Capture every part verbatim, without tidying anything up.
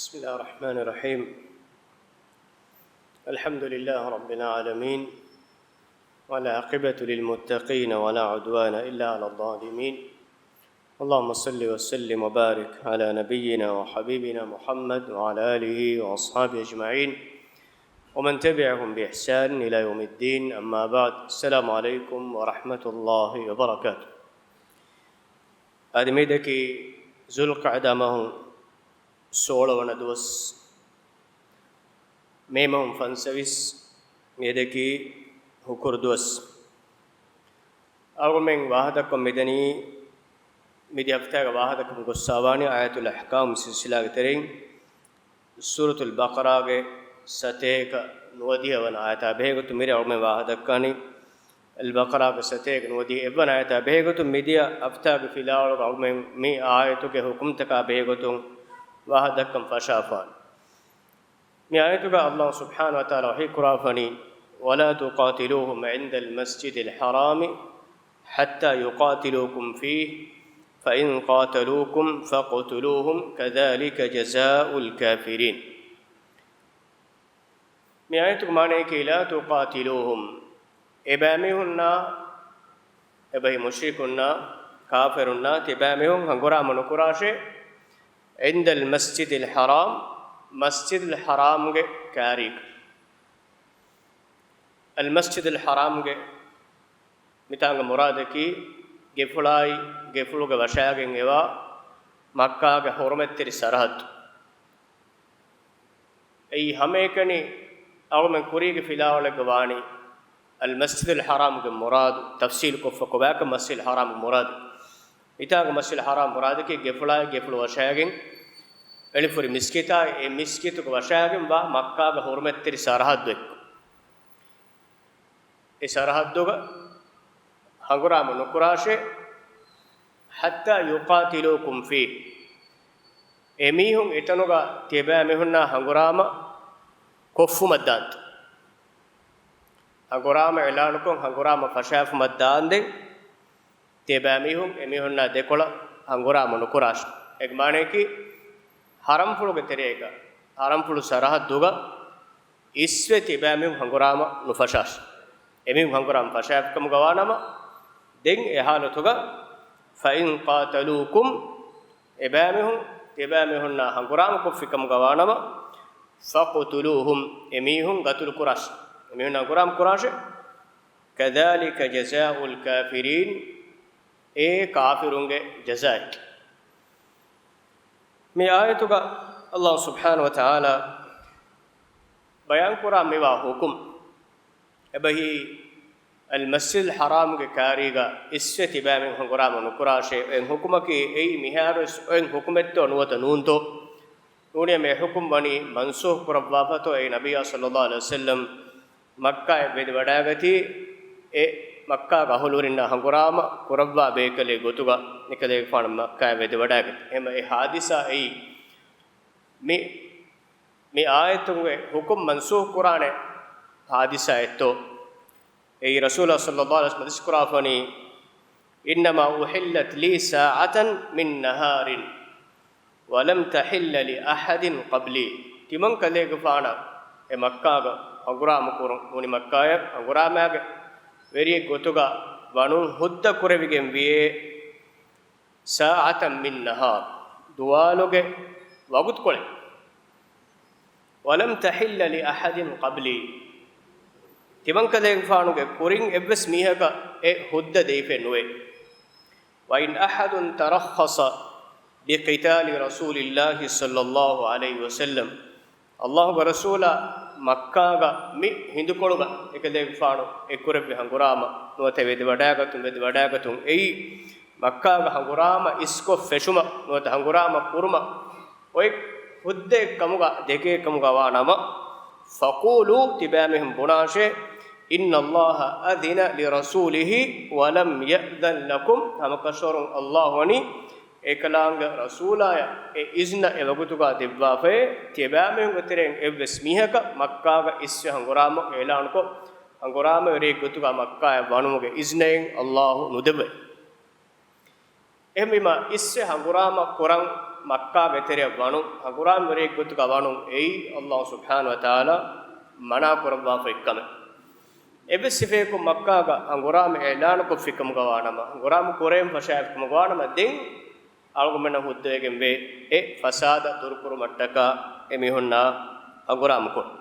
بسم الله الرحمن الرحيم. الحمد لله رب العالمين، والعاقبة للمتقين، ولا عدوان إلا على الظالمين. اللهم صل وسلم وبارك على نبينا وحبيبنا محمد وعلى آله وأصحابه أجمعين، ومن تبعهم بإحسان إلى يوم الدين. أما بعد، السلام عليكم ورحمة الله وبركاته. އަދި މިއަދަކީ ޒުލްޤަޢިދާ މަހު ސޯޅަ ވަނަ ދުވަސް، މޭ މަހުން ފަންސަވީސް، މިއަދަކީ ހުކުރު ދުވަސް. އަޅުގަނޑުމެން ވާހަކަދައްކަން މިދަނީ، މިދިޔަ ހަފްތާގެ ވާހަކަދައްކަމުން ގޮއްސާވާނީ އާޔަތުލް އަޙްކާމް ސިލްސިލާގެ ތެރެއިން ސޫރަތުލް ބަޤަރާގެ ސަތޭކަ ނުވަދިހަ ވަނަ އާޔަތާ ބެހޭގޮތުން މިރޭ އަޅުގަނޑުމެން ވާހަކަދައްކާނީ. އަލް ބަޤަރާގެ ސަތޭކަ ނުވަދިހަ އެއްވަނަ އާޔަތާ ބެހޭގޮތުން މިދިޔަ ހަފްތާގެ ފިލާވަޅުގަ އަޅުގަނޑުމެން މި އާޔަތުގެ ހުކުމްތަކާ ބެހޭގޮތުން ވާހަކަދައްކަން ފަށާފާނެ. މި އާޔަތުގަ ﷲ ސުބްޙާނަހޫ ވަތަޢާލާ ވަޙީ ކުރާފަނީ، ولا تقاتلوهم عند المسجد الحرام حتى يقاتلوكم فيه فإن قاتلوكم فاقتلوهم كذلك جزاء الكافرين. މި އާޔަތުގެ މާނައަކީ، لا تقاتلوهم، އެބައިމީހުންނާ، އެބަހީ މުޝްރިކުންނާ، ކާފިރުންނާ ތިބާމީހުން ހަނގުރާމަ ނުކުރާށޭ، عند المسجد الحرام، މަސްޖިދުލް ޙަރާމްގެ ކާރީގަ. އަލް މަސްޖިދުލް ޙަރާމްގެ މިތާނގެ މުރާދަކީ، ގެފުޅާއި ގެފުޅުގެ ވަށާގެން އެވާ މައްކާގެ ޙުރުމަތްތެރި ސަރަޙައްދު. އެއީ ހަމައެކަނި އަޅުމެން ކުރީގެ ފިލާވަޅެއްގަ ވާނީ، އަލް މަސްޖިދުލް ޙަރާމްގެ މުރާދު ތަފްސީލު ކޮށްފަ ކޮބާކަން މަސްޖިދުލް ޙަރާމްގެ މުރާދު. މިތާނގެ މަސްޖިދުލް ޙަރާމް މުރާދަކީ ގެފުޅާއި ގެފުޅު ވަށާގެން އެޅިފުރި މިސްކިތާއި އެ މިސްކިތުގެ ވަށާގެން ވާ މައްކާގެ ޙުރުމަތްތެރި ސަރަޙައްދު އެއްކޮށް. އެ ސަރަޙައްދުގަ ހަނގުރާމަ ނުކުރާށޭ، حتى يقاتلوكم فيه، އެމީހުން އެތަނުގަ ތިޔަބައިމީހުންނާ ހަނގުރާމަ ކޮށްފުމަށްދާންދެން. ހަނގުރާމަ އިޢުލާނުކޮށް، ހަނގުރާމަ ފަށާފުމަށްދާންދެން، ތިޔަބައިމީހުން އެމީހުންނާ ދެކޮޅަށް ހަނގުރާމަ ނުކުރާށޭ. އޭގެ މާނައަކީ، ޙަރަމްފުޅުގެ ތެރޭގަ، ޙަރަމްފުޅު ސަރަޙައްދުގަ އިސްވެ ތިބާމީހުން ހަނގުރާމަ ނުފަށާށި. އެމީހުން ހަނގުރާމަ ފަށާފިކަމުގަވާނަމަ، ދެން އެ ޙާލަތުގަ، فإن قاتلوكم، އެބާމީހުން ތިބާމީހުންނާ ހަނގުރާމަ ކޮށްފިކަމުގަވާނަމަ، فاقتلوهم، އެމީހުން ގަތުލު ކުރާށި. އެމީހުން ހަނގުރާމަ ކުރާށި. كذلك جزاء الكافرين، އެ ކާފިރުންގެ ޖަޒާއެއް. މި އާޔަތުގަ ﷲ ސުބްޙާނަހޫ ވަތަޢާލާ ބަޔާންކުރާ މިވާ ޙުކުމް، އެބަހީ އަލް މަސްޖިދުލް ޙަރާމްގެ ކާރީގަ އިސްވެ ތިބާމީހުން ހަނގުރާމަ ނުކުރާށޭ. އޮތް ޙުކުމަކީ އެއީ މިހާރުވެސް އޮތް ޙުކުމެއްތޯ ނުވަތަ ނޫންތޯ؟ ނޫނީ މި ޙުކުމް ވަނީ މަންސޫޚް ކުރައްވާފަތޯ އެއީ ނަބިއްޔާ ޞައްލައްލާހު ޢަލައިހި ވަސައްލަމް މައްކާއަށް ވެދެވަޑައިގަތީ، އެ މައްކާގެ އަހުލުވެރިންނާ ހަނގުރާމަ ކުރައްވާ ބޭކަލެއް ގޮތުގަ އެކަލޭގެފާނު މައްކާއަށް ވެދެވަޑައިގަތީ. އެހެންވެ އެ ޙާދިސާ އެއީ މި، މި އާޔަތުގެ ޙުކުމް މަންސޫޚް ކުރާނެ ޙާދިސާއެއްތޯ؟ އެއީ ރަސޫލާ ޞައްލައްލާހު ޢަލައިހި ވަސައްލަމް ޙަދީޘް ކުރާފަނީ، إنما أحلت لي ساعة من نهار ولم تحل لأحد قبلي. ތިމަން ކަލޭގެފާނަށް އެ މައްކާގަ ހަނގުރާމަ ކުރުން ނޫނީ، މައްކާއަށް ހަނގުރާމައިގެ ވެރިއެއް ގޮތުގަ ވަނުން ހުއްދަ ކުރެވިގެން ވިޔޭ، ساعة من نهار، ދުވާލުގެ ވަގުތުކޮޅެއް. ولم تحل لأحد قبلي، ތިމަން ކަލޭގެފާނުގެ ކުރިން އެއްވެސް މީހަކަށް އެ ހުއްދަ ދެވިފައެއް ނުވޭ. وإن أحد ترخص بقتال رسول الله صلى الله عليه وسلم، ﷲގެ ރަސޫލާ މައްކާގަ މި ހިނދުކޮޅުގަ އެކަލޭގެފާނު އެ ކުރެއްވި ހަނގުރާމަ ނުވަތަ ވެދެވަޑައިގަތުން، ވެދެވަޑައިގަތުން އެއީ މައްކާގަ ހަނގުރާމަ އިސްކޮށް ފެށުމަށް ނުވަތަ ހަނގުރާމަ ކުރުމަށް އޮތް ހުއްދައެއް ކަމުގަ ދެކޭ ކަމުގަ ވާނަމަ، فقولوا، ތިބާމީހުން ބުނާށޭ، إن الله أذن لرسوله ولم يأذن لكم، ހަމަކަށަވަރުން ﷲ ވަނީ އެކަލާނގެ ރަސޫލާޔަށް އެ އިޒްނަ އެ ވަގުތުގަ ދެއްވާފައޭ، ތިބާމީހުންގެ ތެރެއިން އެއްވެސް މީހަކަށް މައްކާގަ އިސްވެ ހަނގުރާމަ އިޢުލާނުކޮށް، ހަނގުރާމަވެރިއެއް ގޮތުގަ މައްކާއަށް ވަނުމުގެ އިޒްނައެއް ﷲ ނުދެއްވައި. އެހެންވީމަ، އިސްވެ ހަނގުރާމަ ކުރަން މައްކާގެ ތެރެއަށް ވަނުން، ހަނގުރާމަވެރިއެއް ގޮތުގަ ވަނުން އެއީ އައްލާހު ސުބްޙާނަހު ވަތަޢާލާ މަނާ ކުރައްވާފައި ކަމެއް. އެއްވެސް ސިފައަކުން މައްކާގަ ހަނގުރާމަ އިޢުލާނުކޮށްފި ކަމުގަ ވާނަމަ، ހަނގުރާމަ ކުރެވެން ފަށާފި ކަމުގަ ވާނަމަ، ދެން އަޅުގަނޑުމެންނަށް ހުއްދަވެގެންވޭ އެ ފަސާދަ ދުރުކުރުމަށްޓަކާ އެމީހުންނާ ހަނގުރާމަ ކުރުން.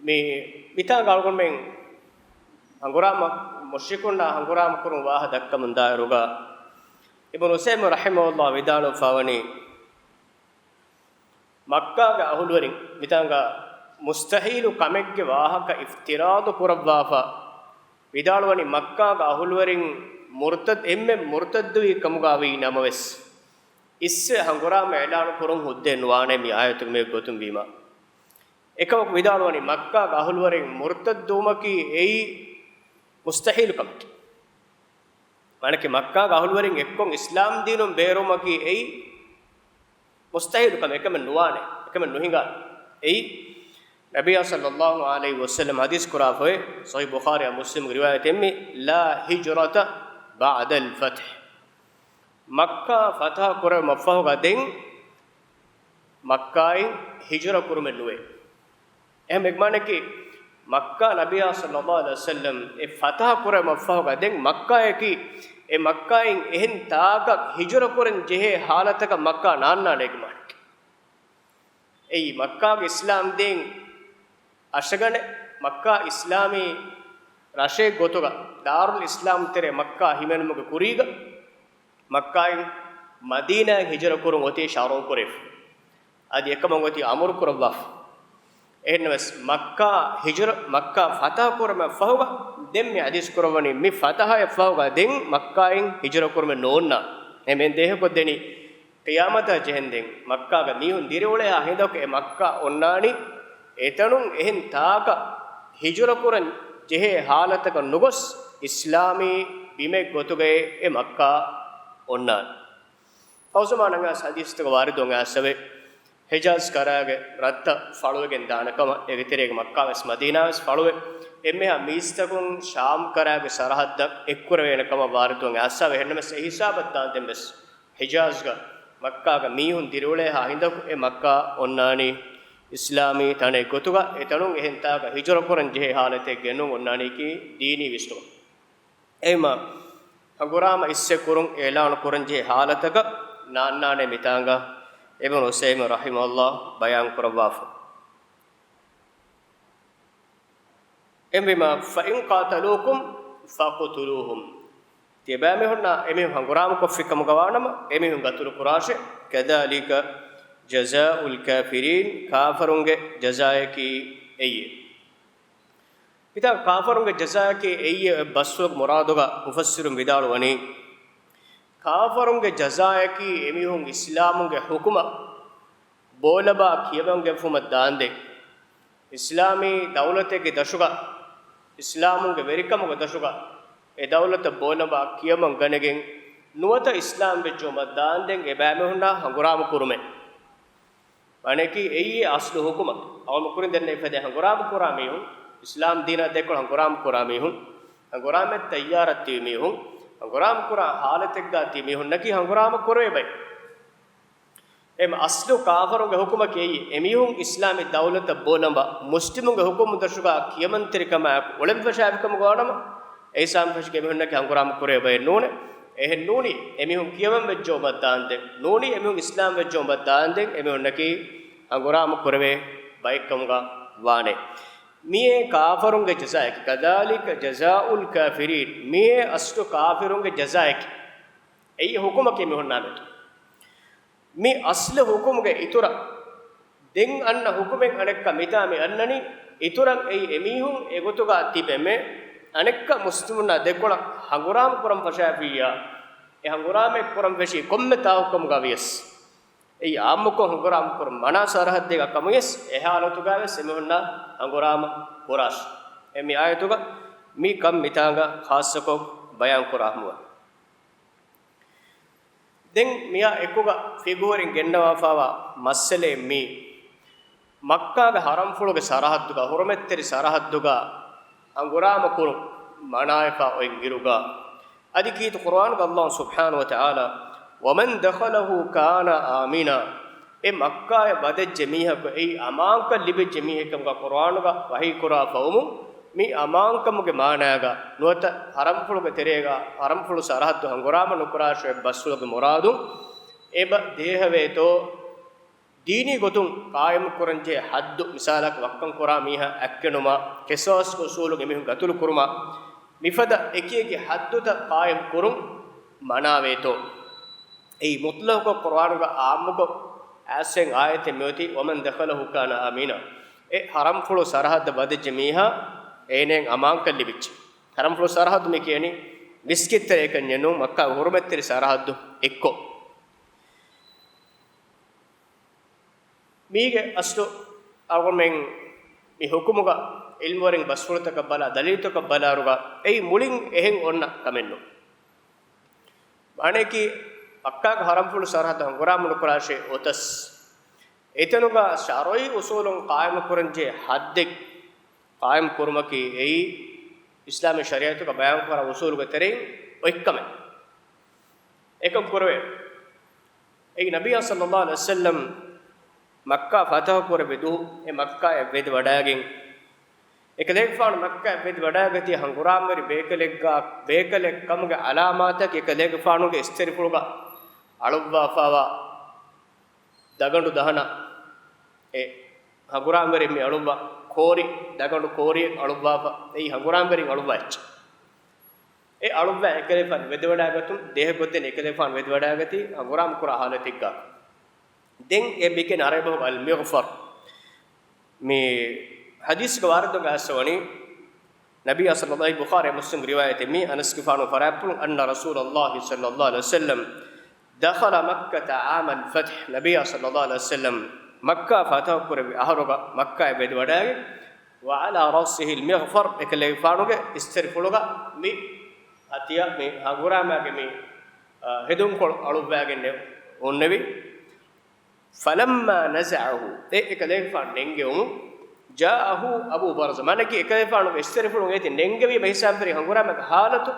މި، މިތާނގަ އަޅުގަނޑުމެން ހަނގުރާމަ، މުޝްރިކުންނާ ހަނގުރާމަ ކުރުން ވާހަ ދައްކަމުން ދާއިރުގަ، އިބްނު ޢުސައިމީން ރަޙިމަހުﷲ ވިދާޅުވެފަވަނީ، މައްކާގެ އަހުލުވެރިން މިތާނގަ މުސްތަޙީލު ކަމެއްގެ ވާހަކަ އިފްތިރާޟު ކުރައްވާފަ، ވިދާޅުވަނީ، މައްކާގެ އަހުލުވެރިން މުރްތައް، އެންމެ މުރްތައްދުވި ކަމުގަ ވީ ނަމަވެސް، އިސްވެ ހަނގުރާމަ އިޢުލާނު ކުރުން ހުއްދައެއް ނުވާނެ މި އާޔަތުގެ މި ގޮތުން ވީމަ. އެކަމަކު ވިދާޅުވަނީ، މައްކާގެ އަހުލުވެރިން މުރްތައްދުވުމަކީ އެއީ މުސްތަޙީލު ކަމެކޭ. މާނައަކީ، މައްކާގެ އަހުލުވެރިން އެއްކޮށް އިސްލާމް ދީނުން ބޭރުވުމަކީ އެއީ މުސްތަޙީލު ކަމެއް، އެކަމެއް ނުވާނެ، އެކަމެއް ނުހިނގާނެ. އެއީ ނަބިއްޔާ ޞައްލައްލާހު ޢަލައިހި ވަސައްލަމް ޙަދީޘް ކުރާފައި، ޞަޙީޙު ބުޚާރީ މުސްލިމްގެ ރިވާޔަތެއް މި، "ލާ ހިޖްރަތަ ބަޢްދަލް ފަތްޙި." މައްކާ ފަތަޙަ ކުރެވުމަށްފަހުގަ ދެން މައްކާއިން ހިޖުރަ ކުރުމެއް ނުވޭ. އެހެން މާނައަކީ، މައްކާ ނަބިއްޔާ ޞައްލައްލާހު ޢަލައިހި ވަސައްލަމް އެ ފަތަޙަ ކުރެވުމަށްފަހުގަ ދެން މައްކާއަކީ، އެ މައްކާއިން އެހެން ތާކަށް ހިޖުރަ ކުރަން ޖެހޭ ޙާލަތަކަށް މައްކާ ނާންނާނެ އޭގެ މާނައަކީ. އެއީ މައްކާގެ އިސްލާމް ދީން އަށަގަނޑެއް، މައްކާ އިސްލާމީ ރަށެއް ގޮތުގަ، ދާރުލް އިސްލާމް ތެރޭ މައްކާ ހިމެނުމުގެ ކުރީގަ، މައްކާއިން މަދީނާއަށް ހިޖުރަ ކުރުން އޮތީ ޝަރުޢު ކުރެވިފަ. އަދި އެކަމަށް އޮތީ އަމުރު ކުރައްވާފަ. އެހެންނަމަވެސް، މައްކާ ހިޖުރަ، މައްކާ ފަތަޙަ ކުރުމަށްފަހުގަ ދެން މި ޙަދީޘް ކުރައްވަނީ، މި ފަތަޙައަށްފަހުގަ ދެން މައްކާއިން ހިޖުރަ ކުރުމެއް ނޯންނާނެ. އެހެން ދޭހަކޮށްދެނީ، ޤިޔާމަތާ ޖެހެންދެން މައްކާގަ މީހުން ދިރިއުޅޭހާ ހިނދަކު އެ މައްކާ އޮންނާނީ، އެތަނުން އެހެން ތާކަށް ހިޖުރަ ކުރަން ޖެހޭ ޙާލަތަކަށް ނުގޮސް، އިސްލާމީ ބިމެއް ގޮތުގައި އެ މައްކާ އޮންނާނެ. ފަހު ޒަމާނަށް އައިސް ޙަދީޘްތަކަށް ވާރިދުވެ އައިސްފަވޭ، ޙިޖާޒް ކަރާގެ ރަށްތައް ފަޅުވެގެން ދާނެ ކަމަށް، އޭގެ ތެރޭގަ މައްކާވެސް މަދީނާވެސް ފަޅުވެ، އެންމެހާ މީސްތަކުން ޝާމް ކަރާގެ ސަރަޙައްދަށް އެއްކުރެވޭނެ ކަމަށް ވާރިދުވެ އައިސްފަވޭ. އެހެންނަމަވެސް، އެ ހިސާބަށް ދާންދެން ވެސް ޙިޖާޒްގަ މައްކާގަ މީހުން ދިރިއުޅޭހާ ހިނދަކު އެ މައްކާ އޮންނާނީ އިސްލާމީ ތަނެއް ގޮތުގަ، އެތަނުން އެހެން ތާކަށް ހިޖުރަ ކުރަން ޖެހޭ ޙާލަތެއް ގެންނުން އޮންނާނީކީ ދީނީ ވިސްނުމެއް. އެހެންވީމަ، ހަނގުރާމަ އިސްވެ ކުރުން އިޢުލާނު ކުރަން ޖެހޭ ޙާލަތަކަށް ނާންނާނެ މިތާނގަ އިބްނު ޢުސައިމީން ރަޙިމަހުﷲ ބަޔާން ކުރައްވާފަ. އެހެންވީމަ، فإن قاتلوكم فاقتلوهم. ތިޔަބައިމީހުންނާ އެމީހުން ހަނގުރާމަކޮށްފި ކަމުގަ ވާނަމަ، އެމީހުން ގަތުލު ކުރާށޭ. كذلك جزاء الكافرين، ކާފަރުންގެ ޖަޒާއަކީ އެއްޔެ. މިތާ ކާފަރުންގެ ޖަޒާއަކީ އެއްޔެ ބަސްފުޅުގެ މުރާދުގަ މުފައްސިރުން ވިދާޅުވަނީ، ކާފަރުންގެ ޖަޒާއަކީ އެމީހުން އިސްލާމުގެ ޙުކުމަށް ބޯލަބާ ކިޔަމަން ގެންފުމަށް ދާންދެން، އިސްލާމީ ދައުލަތެއްގެ ދަށުގަ، އިސްލާމުންގެ ވެރިކަމުގެ ދަށުގަ އެ ދައުލަތަށް ބޯލަނބާ ކިޔަމަން ގަނެގެން، ނުވަތަ އިސްލާމް ވެއްޖައުމަށް ދާންދެން އެބައިމީހުންނާ ހަނގުރާމަ ކުރުމެއް. މާނައަކީ އެއީ އަސްލު ޙުކުމަކީ. އަޅުގަނޑު ކުރިން ދެންނެވި ފަދައިން ހަނގުރާމަ ކުރާ މީހުން، އިސްލާމް ދީނާ ދެކޮޅަށް ހަނގުރާމަ ކުރާ މީހުން، ހަނގުރާމައަށް ތައްޔާރަށް ތިބި މީހުން، ހަނގުރާމަ ކުރާ ޙާލަތެއްގަ ތިބި މީހުންނަކީ ހަނގުރާމަ ކުރެވޭ ބައެއް. އެމް އަސްލު ކާފަރުންގެ ޙުކުމަކީ އެއީ، އެމީހުން އިސްލާމީ ދައުލަތަށް ބޯލަނބާ، މުސްލިމުންގެ ޙުކުމު ދަށުގަ ކިޔަމަންތެރިކަމާއެކު އުޅެންފަށާފިކަމުގަ ވާނަމަ، އެ ހިސާބުން ފެށިގެން އެމީހުންނަކީ ހަނގުރާމަ ކުރެވޭ ބައެއް ނޫނޭ. އެހެން ނޫނީ، އެމީހުން ކިޔަމަން ވެއްޖައުމަށް ދާންދެން، ނޫނީ، އެމީހުން އިސްލާމް ވެއްޖައުމަށް ދާންދެން އެމީހުންނަކީ ހަނގުރާމަ ކުރެވޭ ބައެއްކަމުގަ ވާނެ. މިއޭ ކާފަރުންގެ ޖަޒާއަކީ، كذلك جزاء الكافرين، މިއޭ އަސްލު ކާފިރުންގެ ޖަޒާއަކީ. އެއީ ޙުކުމަކީ މީހުންނާ މެދު. މި އަސްލު ޙުކުމުގެ އިތުރަށް ދެން އަންނަ ޙުކުމެއް އަނެއްކާ މިތާ މި އަންނަނީ، އިތުރަށް އެއީ އެމީހުން އެގޮތުގަ ތިބެމެ، އަނެއްކާ މުސްލިމުންނާ ދެކޮޅަށް ހަނގުރާމަ ކުރަން ފަށާފިއްޔާ، އެ ހަނގުރާމައެއް ކުރަން ފެށީ ކޮންމެ ތާކު ކަމުގަ ވިޔަސް، އެއީ އާއްމުކޮށް ހަނގުރާމަ ކުރަން މަނާ ސަރަހައްދެއްގަ ކަމުޔަސް، އެ ހާލަތުގަ ވެސް އެމީހުންނާ ހަނގުރާމަ ކުރާށި. އެ މި އާޔަތުގަ މި ކަން މިތާނގަ ޚާއްޞަކޮށް ބަޔާން ކުރާ ހަމަވަން. ދެން މިއާ އެކުގަ ފިޤުހުވެރިން ގެންނަވާފާވާ މައްސަލައެއް މީ، މައްކާގެ ޙަރަމްފުޅުގެ ސަރަހައްދުގަ، ޙުރުމަތްތެރި ސަރަހައްދުގަ ހަނގުރާމަ ކުރުން. މަނާވެފަ އޮތް އިރުގަ، އަދި ކީރިތި ޤުރުއާނުގަ ﷲ ސުބްޙާނަހޫ ވަތަޢާލާ، "وَمَنْ دَخَلَهُ كَانَ آمِنًا." އެ މައްކާއަށް ވަދެއްޖެ މީހަކު އެއީ އަމާންކަން ލިބިއްޖެ މީހެއްކަމުގަ ޤުރުއާނުގަ ވަޙީކުރާފަ ވުމުން، މި އަމާންކަމުގެ މާނާގަ ނުވަތަ ޙަރަމްފުޅުގެ ތެރޭގަ ޙަރަމްފުޅު ސަރަޙައްދު ހަނގުރާމަ ނުކުރާށޭ ބަސްފުޅުގެ މުރާދު އެބަ ދޭހަވޭތޯ؟ ދީނީ ގޮތުން ޤާއިމުކުރަންޖެހޭ ޙައްދު، މިސާލަކަށް ވައްކަން ކުރާ މީހާ އަތްކެނޑުމާ، ކެސާސްގެ އުސޫލުން އެމީހުން ގަތުލު ކުރުމާ، މިފަދަ އެކިއެކި ޙައްދުތައް ޤާއިމު ކުރުން މަނާވޭތޯ؟ އެއީ މުޠްލަޤުކޮށް ޤުރުއާނުގަ ޢާއްމުކޮށް އައިސްފަ އޮތް އާޔަތެއް މިއޮތީ، "وَمَنْ دَخَلَهُ كَانَ آمِنًا." އެ ޙަރަމްފުޅު ސަރަޙައްދަށް ވަދެއްޖެ މީހާ އޭނައަށް އަމާންކަން ލިބިއްޖެ. ޙަރަމްފުޅު ސަރަޙައްދު މި ކިޔަނީ މިސްކިތްތެރެއަކަށް ނޫން، މައްކާގެ ޙުރުމަތްތެރި ސަރަޙައްދު އެއްކޮށް. މީގެ އަސްލު އަޅުގަނޑުމެން މި ޙުކުމުގަ ޢިލްމުވެރިން ބަސްފުޅުތަކަށް ބަލާ، ދަލީލުތަކަށް ބަލާއިރުގަ އެއީ މުޅިން އެހެން އޮންނަ ކަމެއް ނޫން. މާނައަކީ މައްކާގެ ޙަރަމްފުޅު ސަރަޙައްދު ހަނގުރާމަ ނުކުރާށޭ އޮތަސް، އެތަނުގަ ޝަރުޢީ އުޞޫލުން ޤާއިމުކުރަންޖެހޭ ޙައްދެއް ޤާއިމު ކުރުމަކީ އެއީ އިސްލާމީ ޝަރީޢަތުގަ ބަޔާންކުރާ އުޞޫލުގެ ތެރެއިން އޮތް ކަމެއް. އެކަން ކުރެވޭ. އެއީ ނަބިއްޔާ ޞައްލައްލާހު ޢަލައިހި ވަސައްލަމް މައްކާ ފަތަޙު ކުރެއްވި ދުވަހު އެ މައްކާއަށް ވެދިވަޑައިގެން، އެކަލޭގެފާނު މައްކާއަށް ވެދިވަޑައިގަތީ ހަނގުރާމަވެރި ބޭކަލެއްގާ، ބޭކަލެއް ކަމުގެ ޢަލާމާތަކީ އެކަލޭގެފާނުގެ އިސްތިރިފުޅުގަ އަޅުއްވާފައިވާ ދަގަނޑު ދަހަނަ، އެ ހަނގުރާމަވެރިން މި އަޅުއްވާ ކޯރި، ދަގަނޑު ކޯރިއެއް އަޅުއްވާފަ، އެއީ ހަނގުރާމަވެރިން އަޅުއްވާ އެއްޗެއް. އެ އަޅުއްވާ އެކަލޭގެފާނު ވެދިވަޑައިގަތުން ދޭހަ ގޮތެއް ނެތް، އެކަލޭގެފާނު ވެދިވަޑައިގަތީ ހަނގުރާމަ ކުރާ ޙާލަތެއްގާ. ދެން އެ މިކަން ޢަރަބި ބަހުގަ އަލްމިޣްފަރު. މި ޙަދީޘްގެ ވާރިދުގަ އައިސްފަވަނީ، ނަބިއްޔާ ޞައްލައްލާހު، ބުޚާރީ މުސްލިމް ރިވާޔަތެއް މީ، އަނަސްގެފާނު ފަރާތްޕުޅުން، أَنَّ رَسُولَ اللَّهِ صَلَّى اللَّهُ عَلَيْهِ وَسَلَّمَ دَخَلَ مَكَّةَ عَامَ الْفَتْحِ، ނަބިއްޔާ ޞައްލައްލާހު ޢަލައިހި ވަސައްލަމް މައްކާ ފަތަޙު ކުރެއްވި އަހަރުގަ މައްކާއަށް ވެދިވަޑައިގެން، وَعَلَى رَأْسِهِ الْمِغْفَرُ، އެކަލޭގެފާނުގެ އިސްތިރިފުޅުގަ މި އަތިޔަ މި ހަނގުރާމައިގެ މި، އަ، ހެދުންކޮޅު އަޅުއްވައިގެން އޮންނެވި. فَلَمَّا نَزَعَهُ، އެ އެކަލޭގެފާނު ނެންގެވުމުން، جَاءَهُ أَبُو بَرْزَةَ، މާނައަކީ އެކަލޭގެފާނުގެ އިސްތިރިފުޅުން އޭތި ނެންގެވީމަ ހިސާބުން ހަނގުރާމައިގެ ޙާލަތު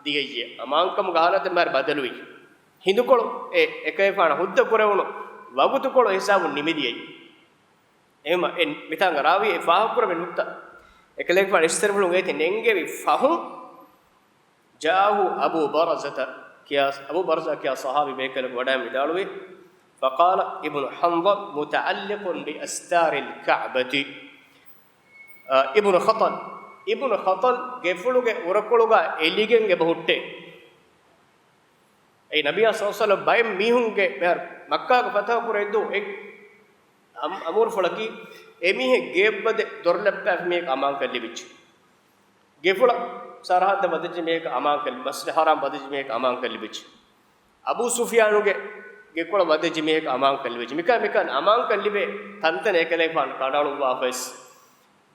ދިޔައީ، އަމާންކަމުގެ ޙާލަތެއް މާ ބަދަލުވި. ހިނދުކޮޅު އެ އެކަލޭގެފާނަށް ހުއްދަ ކުރެވުނު ވަގުތުކޮޅު ހިސާބުން ނިމިދިޔައީ. އެހެންވީމަ އެ މިތާނގަ ރާވީ އެ ފާހަގަކުރެއްވި ނުކުތާ، އެކަލޭގެފާނު އިސްތިރިފުޅުން އޭތި ނެންގެވި ފަހުން، جَاءَهُ أَبُو بَرْزَةَ ކިޔާ، އަބޫ ބަރްޒާ ކިޔާ ޞަޙާބީ ބޭކަލަކު ވަޑައިން ވިދާޅުވި، فَقَالَ ابْنُ حَنْظَلَ مُتَعَلِّقٌ بِأَسْتَارِ الْكَعْبَةِ. އަ، އިބްނު ޚަޠަލް، އިބްނު ޚަޠަލް ގެފުޅުގެ އުރަކޮޅުގަ އެލިގެން އެބަ ހުއްޓޭ. އެއީ ނަބިއްޔާ ޞައްލައްލާހު ޢަލައިހި ވަސައްލަމް ބައެއް މީހުންގެ މިހާރު މައްކާގަ ފަތަޙު ކުރެއްވި އެއް އަމް-، އަމުރުފުޅަކީ، އެމީހެއް ގެއަށް ވަދެ ދޮރު ލައްޕާފަ މީހަކަށް އަމާންކަން ލިބިއްޖެ. ގެފުޅަށް ސަރަޙައްދަށް ވަދެއްޖެ މީހަކަށް އަމާންކަން، މަސްޖިދު ޙަރާމް ވަދެއްޖެ މީހަކަށް އަމާންކަން ލިބިއްޖެ. އަބޫ ސުފްޔާނުގެ ގެކޮޅަށް ވަދެއްޖެ މީހަކަށް އަމާންކަން ލިބިއްޖެ. މިކާ، މިކާ އަމާންކަން ލިބޭ ތަންތަނަށް އެކަލޭގެފާނު ކަނޑައަޅުއްވާފަވެސް،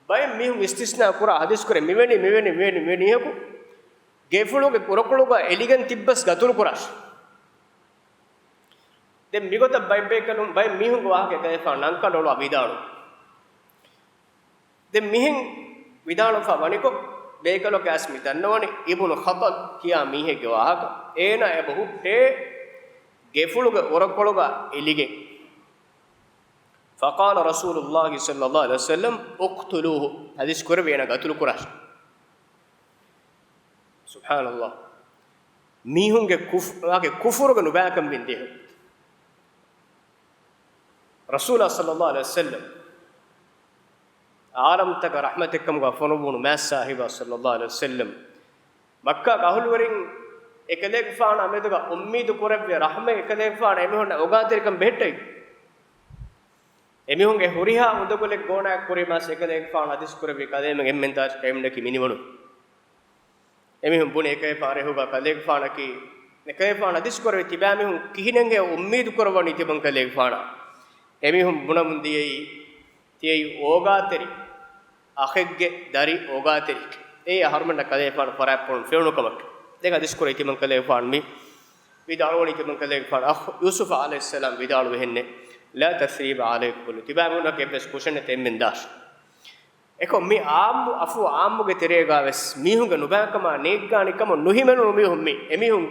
ބައެއް މީހުން އިސްތިސްނާ ކުރާ ޙަދީޘް ކުރޭ، މިވެނި، މިވެނި، މިވެނި، މިވެނި މީހަކު ގެފުޅުގެ އުރަކޮޅުގަ އެލިގެން ތިއްބަސް ގަތުލު ކުރާށޭ. ދެން މިގޮތަށް ބައެއް ބޭކަލުން، ބައެއް މީހުންގެ ވާހަކަ އެކަލޭގެފާނު ނަންކަނޑައަޅުވާ ވިދާޅުވި. ދެން މިހެން ވިދާޅުވެފަ ވަނިކޮށް، ބޭކަލަކު އައިސް މި ދަންނަވަނީ އިބްނު ޚަޠަލް ކިޔާ މީހެއްގެ ވާހަކަ. އޭނާ އެބަ ހުއްޓޭ ގެފުޅުގެ އުރަކޮޅުގަ އެލިގެން. فَقَالَ رَسُولُ اللَّهِ صَلَّى اللَّهُ عَلَيْهِ وَسَلَّمَ اقْتُلُوهُ، ޙަދީޘް ކުރެއްވި އޭނާ ގަތުލު ކުރާށޭ. ސުބްޙާނަﷲ. މީހުންގެ ކުފް-، ވާގެ ކުފުރުގެ ނުބައިކަން ވިން ދޭހަ. ރަސޫލާ ޞައްލައްލާހު ޢަލައިހި ވަސައްލަމް ޢާލަމްތަކަށް ރަޙްމަތެއްކަމުގަ ފޮނުއްވުނު މާތް ސާހިބާ ޞައްލައްލާހު ޢަލައިހި ވަސައްލަމް، މައްކާގެ އަހުލުވެރިން އެކަލޭގެފާނާ މެދުގަ އުއްމީދު ކުރެއްވި ރަޙްމަތް އެކަލޭގެފާނަށް އެމީހުންނަށް އޮގާތެރިކަން ބެހެއްޓެވި. އެމީހުންގެ ހުރިހާ އުނދަގުލެއް ގޯނާ ކުރީމާ އެކަލޭގެފާނު ޙަދީޘް ކުރެއްވި ކަލޭމެން އެންމެން ދާށި ކައިމްޑަކި މިނިވަނު. އެމީހުން ބުނި އެކަލޭގެފާނު ރޭހުގަ ކަލޭގެފާނަކީ، އެކަލޭގެފާނު ޙަދީޘް ކުރެއްވި ތިބާމީހުން ކިހިނެއްހޭ އުއްމީދު ކުރައްވަނީ ތިމަން ކަލޭގެފާނަށް؟ އެމީހުން ބުނަމުން ދިޔައީ، ތިޔައީ އޯގާތެރި އަޚެއްގެ ދަރި އޯގާތެރި. އެއީ އަހަރުމެންނަށް ކަލޭގެފާނު ފަރާތްޕުޅުން ފެނުނު ކަމަކީ. ދެން ޙަދީޘް ކުރެއްވި ތިމަން ކަލޭގެފާނު މި ވިދާޅުވަނީ ތިމަން ކަލޭގެފާނު އަޚް ޔޫސުފް ޢަލައިހިއްސަލާމް ވިދާޅުވިހެންނެއް، لَا تَثْرِيبَ عَلَيْكُمُ الْيَوْمَ، ތިބާމީހުންނަކަށް އެއްވެސް ކުށެއް ނެތް އެންމެން ދާށި. އެކޮށް މި އާއްމު، އަފު އާއްމުގެ ތެރޭގާވެސް މީހުންގެ ނުބައިކަމާ ނޭއްގާނި ކަމުން ނުހިމެނުނު މީހުން މި. އެމީހުން،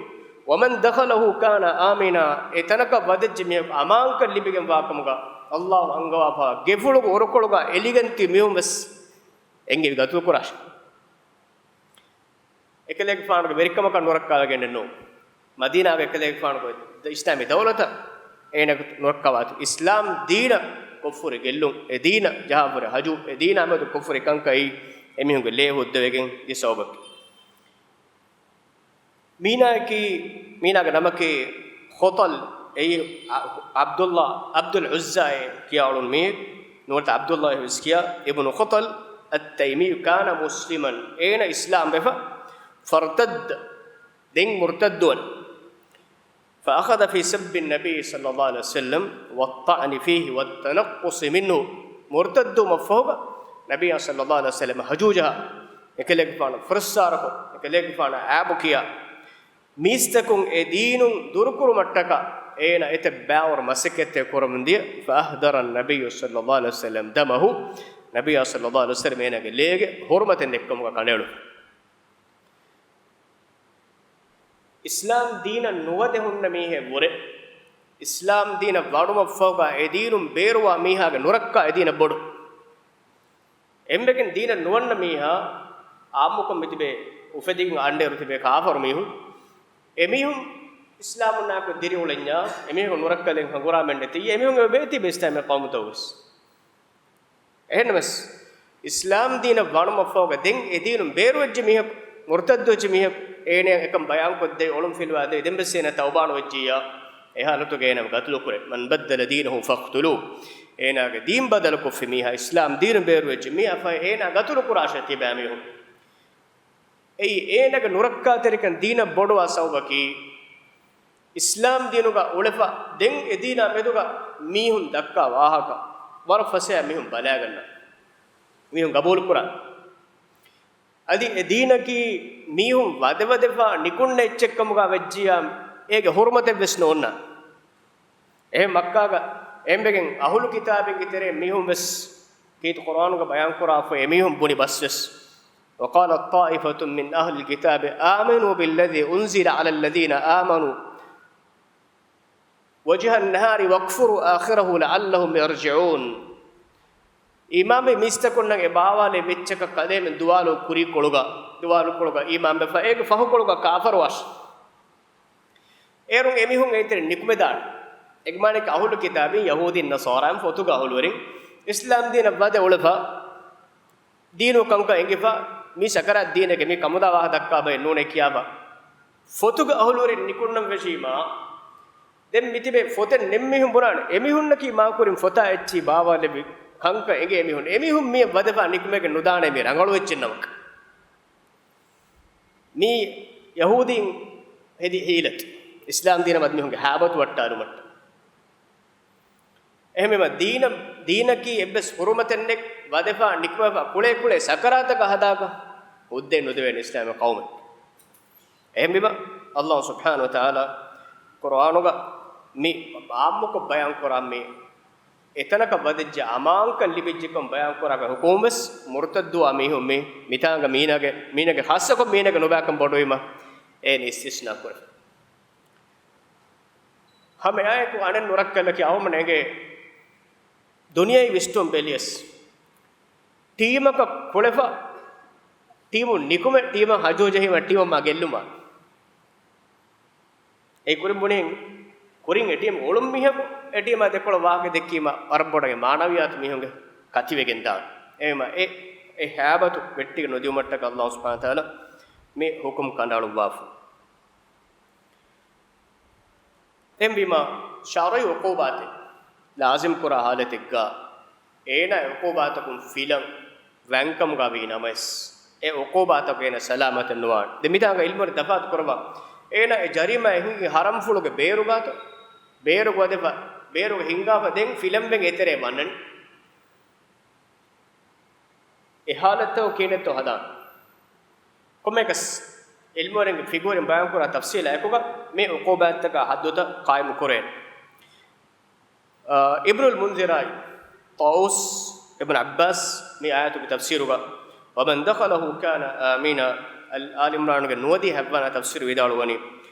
"ومن دخله كان آمنا"، އެ ތަނަކަށް ވަދެއްޖެ މީހަކު އަމާންކަން ލިބިގެން ވާކަމުގަ އައްލާހު އަންގަވާފަ ގެފުޅުގެ އުރުކޮޅުގަ އެލިގެން ތިބި މީހުން ވެސް އެނގި ގަތުލު ކުރާށި. އެކަލޭގެފާނުގެ ވެރިކަމަކަށް ނުރައްކާވެގެންނެއް ނޫން. މަދީނާގެ އެކަލޭގެފާނުގެ އިސްލާމީ ދައުލަތަށް އޭނަ ނުރައްކާވާތީ، އިސްލާމް ދީނަށް ކޮށްފުރި ގެއްލުން، އެ ދީނަށް ޖަހާފުރި ހަޖޫ، އެ ދީނާ މެދު ކޮށްފުރި ކަންކަން އެމީހުންގެ ލޭ ހުއްދަވެގެން ދި ސަބަބަކީ. މީނާއަކީ، މީނާގެ ނަމަކީ ޚުޠަލް، އެއީ ޢަބްދުﷲ، ޢަބްދުލް ޢުއްޒާއޭ ކިޔާ އުޅުނު މީހެއް. ނުވަތަ ޢަބްދުﷲ ވެސް ކިޔާ. އިބްނު ޚުޠަލް އައްތައިމީ ކާނަ މުސްލިމަން، އޭނަ އިސްލާމް ވެފަ، ފަރްތައްދަ، ދެން މުރްތައްދުވަން. فأخذ في سب النبي صلى الله عليه وسلم والطعن فيه والتنقص منه. މުރްތައްދުވުމަށްފަހުގަ ނަބިއްޔާ ޞައްލައްލާހު ޢަލައިހި ވަސައްލަމަ ހަޖޫޖަހާ، އެކަލޭގެފާނަށް ފުރައްސާރަކޮށް، އެކަލޭގެފާނަށް އައިބު ކިޔާ، މީސްތަކުން އެ ދީނުން ދުރުކުރުމަށްޓަކާ އޭނަ އެތައް ބައިވަރު މަސައްކަތްތައް ކުރަމުން ދިޔަ. فأهدر النبي صلى الله عليه وسلم دمه. ނަބިއްޔާ ޞައްލައްލާހު ޢަލައިހި ވަސައްލަމަ އޭނާގެ ލޭގެ ޙުރުމަތެއް ނެއްކުމުގަ ކަނޑައެޅުން. އިސްލާމް ދީނަށް ނުވަދެ ހުންނަ މީހެއް ވުރެ، އިސްލާމް ދީނަށް ވަނުމަށްފަހުގަ އެ ދީނުން ބޭރުވާ މީހާގެ ނުރައްކާ އެ ދީނަށް ބޮޑު. އެންމެގެން ދީނަށް ނުވަންނަ މީހާ އާއްމުކޮށް މިތިބޭ، އުފެދިގެން އަންޑޭރު ތިބޭ ކާފަރު މީހުން. އެމީހުން އިސްލާމުންނާއެކު ދިރިއުޅެންޏާ، އެމީހުން ނުރައްކަލެއް ހަނގުރާމައެއް ނެތިއްޔާ، އެމީހުން އެބަ ބޭތިބޭ އިސްލާމީ ޤައުމުތަކުވެސް. އެހެންނަމަވެސް، އިސްލާމް ދީނަށް ވަނުމަށްފަހުގަ ދެން އެ ދީނުން ބޭރުވެއްޖެ މީހަކު، މުރްތައްދުވެއްޖެ މީހަކު، އޭނައަށް އެކަން ބަޔާންކޮށްދެވި އޮޅުން ފިލުވާދެވި، ދެންވެސް އޭނަ ތައުބާނުވެއްޖިއްޔާ، އެ ހާލަތުގަ އޭނަ ގަތުލުކުރޭ. من بدل دينه فاقتلوه. އޭނާގެ ދީން ބަދަލުކޮށްފި މީހާ، އިސްލާމް ދީނުން ބޭރުވެއްޖެ މީހާ، ފަހެ އޭނާ ގަތުލުކުރާށޭ ތިބާމީހުން. އެއީ އޭނާގެ ނުރައްކާތެރިކަން ދީނަށް ބޮޑުވާ ސަބަބަކީ، އިސްލާމް ދީނުގަ އުޅެފަ ދެން އެ ދީނާ މެދުގަ މީހުން ދައްކާ ވާހަކަ ވަރަށް ފަސޭހަ މީހުން ބަލާގަންނަ، މީހުން ގަބޫލުކުރާ. އަދި އެ ދީނަކީ މީހުން ވަދެވަދެފަ ނިކުންނަ އެއްޗެއްކަމުގަ ވެއްޖިއްޔާ، އޭގެ ޙުރުމަތެއްވެސް ނޯންނާ. އެހެން މައްކާގަ އެނބެގެން އަހުލު ކިތާބެއްގެ ތެރޭ މީހުން ވެސް ކީރިތި ޤުރްއާނުގަ ބަޔާންކުރާފަ އެމީހުން ބުނި ބަސްވެސް. وقالت طائفة من أهل الكتاب آمنوا بالذي أنزل على الذين آمنوا وجه النهار واكفروا آخره لعلهم يرجعون. އީމާންވި މީސްތަކުންނަށް އެ ބާވާލެއް ވެއްޗަކަށް ކަލޭމެން ދުވާލު ކުރީކޮޅުގަ، ދުވާލުކޮޅުގަ އީމާންވެފަ، އޭގެ ފަހުކޮޅުގަ ކާފަރުވާށި. އޭރުން އެމީހުން އޭތެރެ ނިކުމެދާނެ. އެގެ މާނައަކީ އަހުލު ކިތާބީން، ޔަހޫދީން، ނަޞާރާއިން ފޮތުގެ އަހުލުވެރިން އިސްލާމް ދީނަށް ވަދެ އުޅެފަ، ދީނު ކަންކަން އެނގިފަ، މީ ސަކަރާތް ދީނެކޭ، މީ ކަމުދާ ވާހަކަ ދައްކާ ބައެއް ނޫނޭ ކިޔާފަ، ފޮތުގެ އަހުލުވެރިން ނިކުންނަން ވެށީމާ، ދެން މިތިބެ ފޮތެއް ނެތްމީހުން ބުނާނެ. އެމީހުންނަކީ މާކުރިން ފޮތާ އެއްޗިހި ބާވާލެއްވި ކަންކަން އެނގޭ އެމީހުން. އެމީހުން މިއަށް ވަދެފަ ނިކުމެގެން ނުދާނެ މީ ރަނގަޅު އެއްޗެއް ނަމަކަށް. މީ ޔަހޫދީން ހެދި ހީލަތު، އިސްލާމް ދީނަށް ވަދެ މީހުންގެ ހައިބަތު ވައްޓާލުމަށްޓަށް. އެހެންވީމަ ދީނަށް، ދީނަކީ އެއްވެސް ޙުރުމަތެއް ނެތް، ވަދެފަ ނިކުމެފަ ކުޅޭ ކުޅޭ ސަކަރާތަކަށް ހަދާކަށް ހުއްދައެއް ނުދެވޭނެ އިސްލާމީ ޤައުމެއް. އެހެންވީމަ، ﷲ ސުބްޙާނަހޫ ވަތަޢާލާ ޤުރްއާނުގަ މި އާއްމުކޮށް ބަޔާން ކުރާ މި އެތަނަކަށް ވަދެއްޖެ އަމާންކަން ލިބިއްޖެކަން ބަޔާން ކުރާ ހުކުމްވެސް މުރްތައްދުވާ މީހުން މި، މިތާނގަ މީނާގެ، މީނާގެ ޚާއްޞަކޮށް މީނާގެ ނުބައިކަން ބޮޑުވީމަ އޭނަ އިސްތިސްނާ ކުރެފަ. ހަމައެއާއެކު އަނެއް ނުރައްކަލަކީ އަވަމަން އެނގޭ ދުނިޔެ ވިސްނުން ބެލިޔަސް، ޓީމަކަށް ކުޅެފަ، ޓީމުން ނިކުމެ، ޓީމަށް ހަޖޫ ޖެހީމަ، ޓީމަށް މާ ގެއްލުމާ. އެ ކުރިން ބުނިން، ކުރިން އެ ޓީމް އުޅުން މީހަކު އެ ޓީމާ ދެކޮޅަށް ވާހަކަ ދެއްކީމަ، ވަރަށް ބޮޑަށް މާނަވިއްޔާތު މީހުންގެ ކަތިވެގެން ދާން. އެހެންވީމަ އެ، އެ ހައިބަތު ވެއްޓިގެން ނުދިއުމަށްޓަކައި ﷲ ސުބްޙާނަހޫ ވަތަޢާލާ މި ހުކުމް ކަނޑައަޅުއްވާފަ. އެހެންވީމަ، ޝަރުޢީ ޢުޤޫބާތެއް ލާޒިމް ކުރާ ހާލަތެއްގަ، އޭނާ އެ ޢުޤޫބާތަކުން ފިލަން ވަންކަމުގަ ވީ ނަމަވެސް، އެ ޢުޤޫބާތަކުން އޭނާ ސަލާމަތެއް ނުވާނެ. ދެން މިތާނގަ ޢިލްމުވެރިން ތަފާތު ކުރައްވާ، އޭނާ އެ ޖަރީމާ އެ ހިނގި ޙަރަމްފުޅުގެ ބޭރުގާތަށް، ބޭރުގަ ވަދެފަ، ބޭރުގަ ހިނގާފަ ދެން ފިލަންވެގެން އެތެރޭ ވަންނަނީ. އެ ޙާލަތްތަކުން ކިހިނެއްތޯ ހަދާނެ؟ ކޮންމެއަކަސް ޢިލްމުވެރިންގެ ފިޤުހުވެރިން ބަޔާންކުރާ ތަފްޞީލާ އެކުގަ މި ޢުޤޫބާތްތަކާ ޙައްދުތައް ޤާއިމު ކުރޭނެ. އާ، އިބްނުލް މުންޛިރާއި، ޠާއޫސް، އިބްނު ޢައްބާސް މި އާޔަތުގެ ތަފްސީރުގަ، "ومن دخله كان آمنا"، އަލް، އާލި ޢިމްރާނުގެ ނުވަދިހަ ހަތްވަނަ ތަފްސީރު ވިދާޅުވަނީ،